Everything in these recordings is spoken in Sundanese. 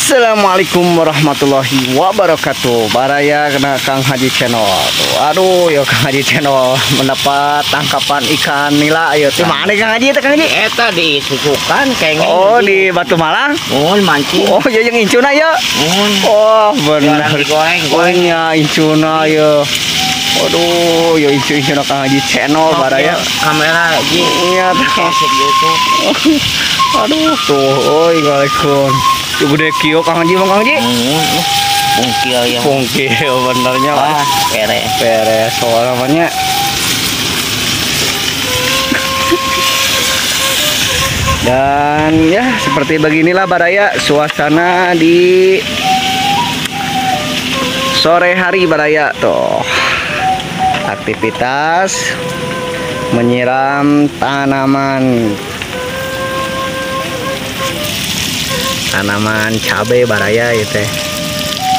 Assalamualaikum warahmatullahi wabarakatuh. Baraya kena Kang Haji Channel. Tuh, aduh, yo Kang Haji Channel mendapat tangkapan ikan nila. Ayo, di mana Kang Haji? Kang Haji? Eta di Susukan kayaknya. Oh, di Batu Malang. Oh, mancing. Oh, ya yang incuna ya. Oh, benar. Digoreng, gorengnya incuna ya. Aduh, yo incu-incuna Kang Haji Channel baraya. Kamera lagi. Iya, YouTube. Aduh, tuh, oi, waalaikum. Gede kio Kang Haji, Bang Kang Haji. Pungkil ya. Pungkil benernya. Wah, beres. Beres soal namanya. Dan ya, seperti beginilah baraya suasana di sore hari baraya tuh. Aktivitas menyiram tanaman. Tanaman cabe baraya ya teh.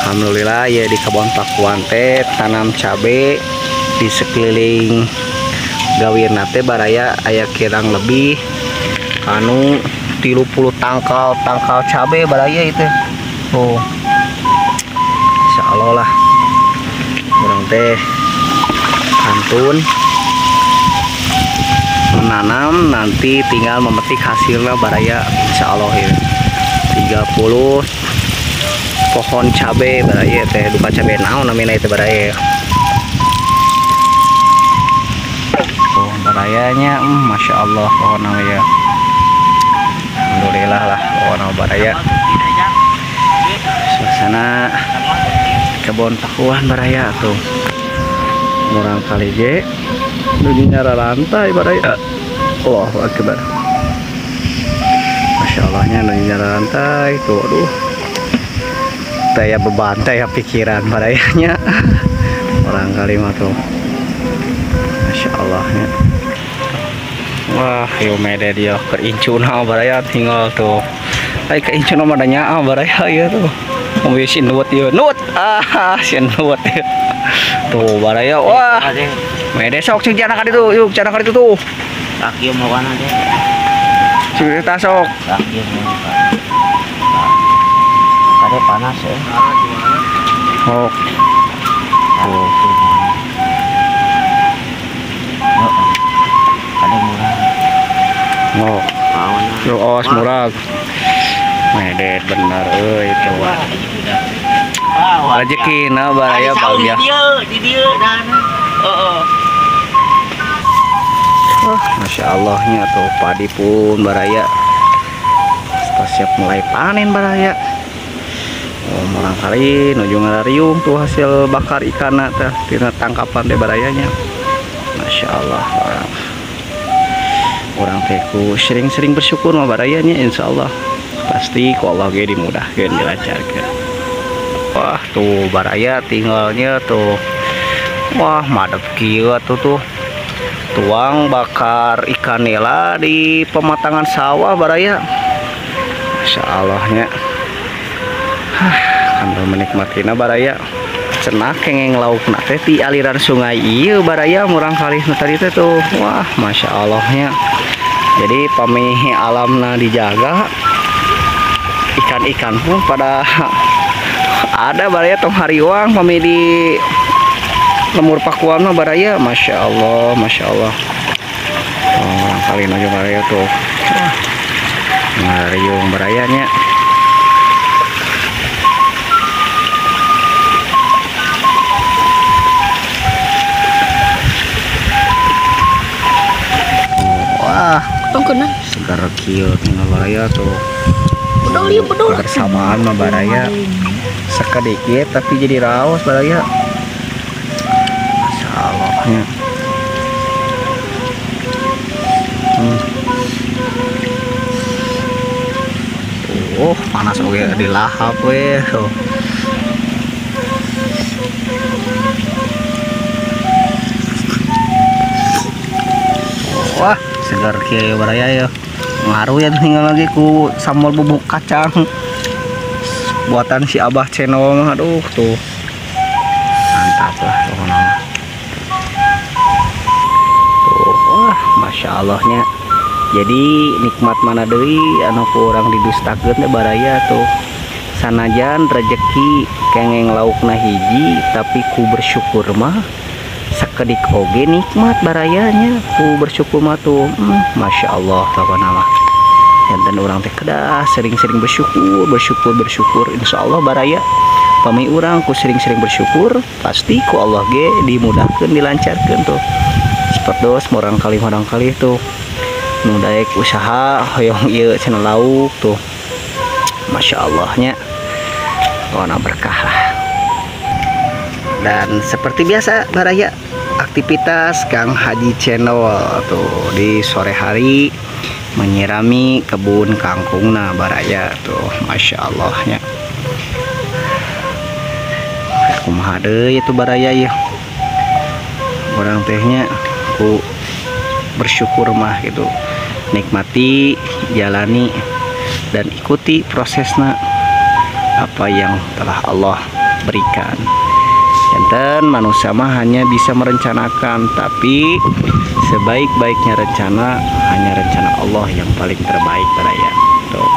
Alhamdulillah ya di kebun Pakuan teh tanam cabe di sekeliling gawirna teh baraya aya kirang lebih anu 30 tangkal cabe baraya itu. Oh. Insyaallah lah. Urang teh kantun menanam nanti tinggal memetik hasilnya baraya insyaallah ya. 30 pohon cabe baraya teh, duka cabe naon namina itu baraya. Oh, barayanya Masya Allah pohon namanya. Alhamdulillah lah pohon baraya. Suasana kebun Pakuan baraya tuh. Murang kali ge nuju nyara lantai baraya. Allahu akbar. Masya Allahnya nuju nyara lantai tuh, aduh. Daya beban, daya pikiran barayanya. Orang kali mah tuh. Masya Allahnya. Wah, yo mede dia keincuna baraya tinggal tuh. Ai keincuna mah da baraya ieu tuh. Mau si nuwet ieu. Nuwet. Ah, si nuwet ieu. Tuh baraya. Wah. Mede sok cing jana ka ditu, yuk jana ka ditu tuh. Kaki mau kana deh. Cing tasok. Kaki mau. Kade panas ya. Oh. Tuh. Kade murah. Oh. Yo os murah. Medet bener euy itu. Rezekina baraya bagya. Di dieu dana. Heeh. Masya Allahnya tuh padi pun baraya sudah siap mulai panen baraya. Oh, murang kali nuju ngarariung tuh hasil bakar ikan teh tina tangkapan teh barayanya. Masya Allah orang teh ku sering-sering bersyukur mah barayanya, insya Allah pasti ku Allah ge dimudahkeun dilancarkeun. Wah tuh baraya tinggalnya tuh. Wah madep kieu tuh tuh. Tuang bakar ikan nila di pematangan sawah baraya. Masya Allahnya. Sambil menikmatina baraya. Cenah kengeng laukna teh di aliran sungai ieu baraya murang kali nu tadi teh tuh. Wah, Masya Allahnya. Jadi pami alamna dijaga, ikan-ikan pun pada ada baraya tong hariwang pami di lemur Pakuan mah baraya. Masya Allah, Masya Allah. Oh, kali nuju baraya tuh. Ngariung barayanya. Wah, tongkeuna segar kieu tinggal baraya tuh. Bedol ieu bedol. Bersamaan mah baraya. Sakedikit tapi jadi raos baraya. Allahnya. Oh, panas oge dilahap we. Oh. Wah, segar kieu baraya ya. Ngaruh ya tinggal lagi ku sambal bubuk kacang buatan si Abah Channel. Aduh tuh. Mantap lah pokoknya. Wah, Masya Allahnya. Jadi nikmat mana deui anu ku urang didustakeun teh baraya tuh. Sanajan rejeki kengeng laukna hiji tapi ku bersyukur mah sakedik oge nikmat barayanya. Ku bersyukur mah tuh Masya Allah pokona mah. Janten urang teh kedah sering-sering bersyukur, bersyukur, bersyukur. Insya Allah baraya pami urang ku sering-sering bersyukur pasti ku Allah ge dimudahkeun, dilancarkeun tuh. Sepertos morang kali tuh nu daek usaha hoyong ieu cenah lauk tuh. Masya Allahnya pokona berkah lah. Dan seperti biasa baraya aktivitas Kang Haji Channel tuh di sore hari menyirami kebun kangkungna baraya tuh. Masya Allahnya kumaha deui itu baraya ya. Orang tehnya ku bersyukur mah gitu, nikmati, jalani dan ikuti prosesna apa yang telah Allah berikan. Janten manusia mah hanya bisa merencanakan, tapi sebaik-baiknya rencana hanya rencana Allah yang paling terbaik baraya. Tuh.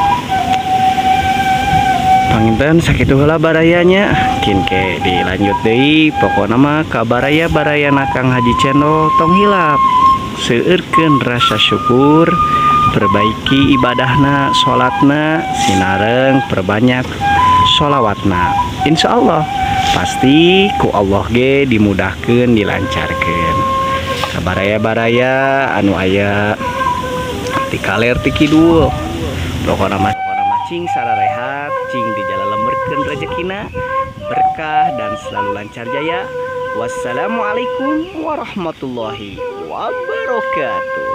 Panginten sakitu heula barayanya, kin ke dilanjut deui. Pokona mah ka baraya-barayana Kang Haji Channel tong hilap seueurkeun rasa syukur, perbaiki ibadahna, salatna, sinareng perbanyak sholawatna. Insya Allah pasti ku Allah ge dimudahkeun, dilancarkeun. Baraya-baraya anu aya ti kaler ti kidul, pokona mah cing sararehat, cing dijalalemberkeun rezekina, berkah dan selalu lancar jaya. Wassalamualaikum warahmatullahi wabarakatuh.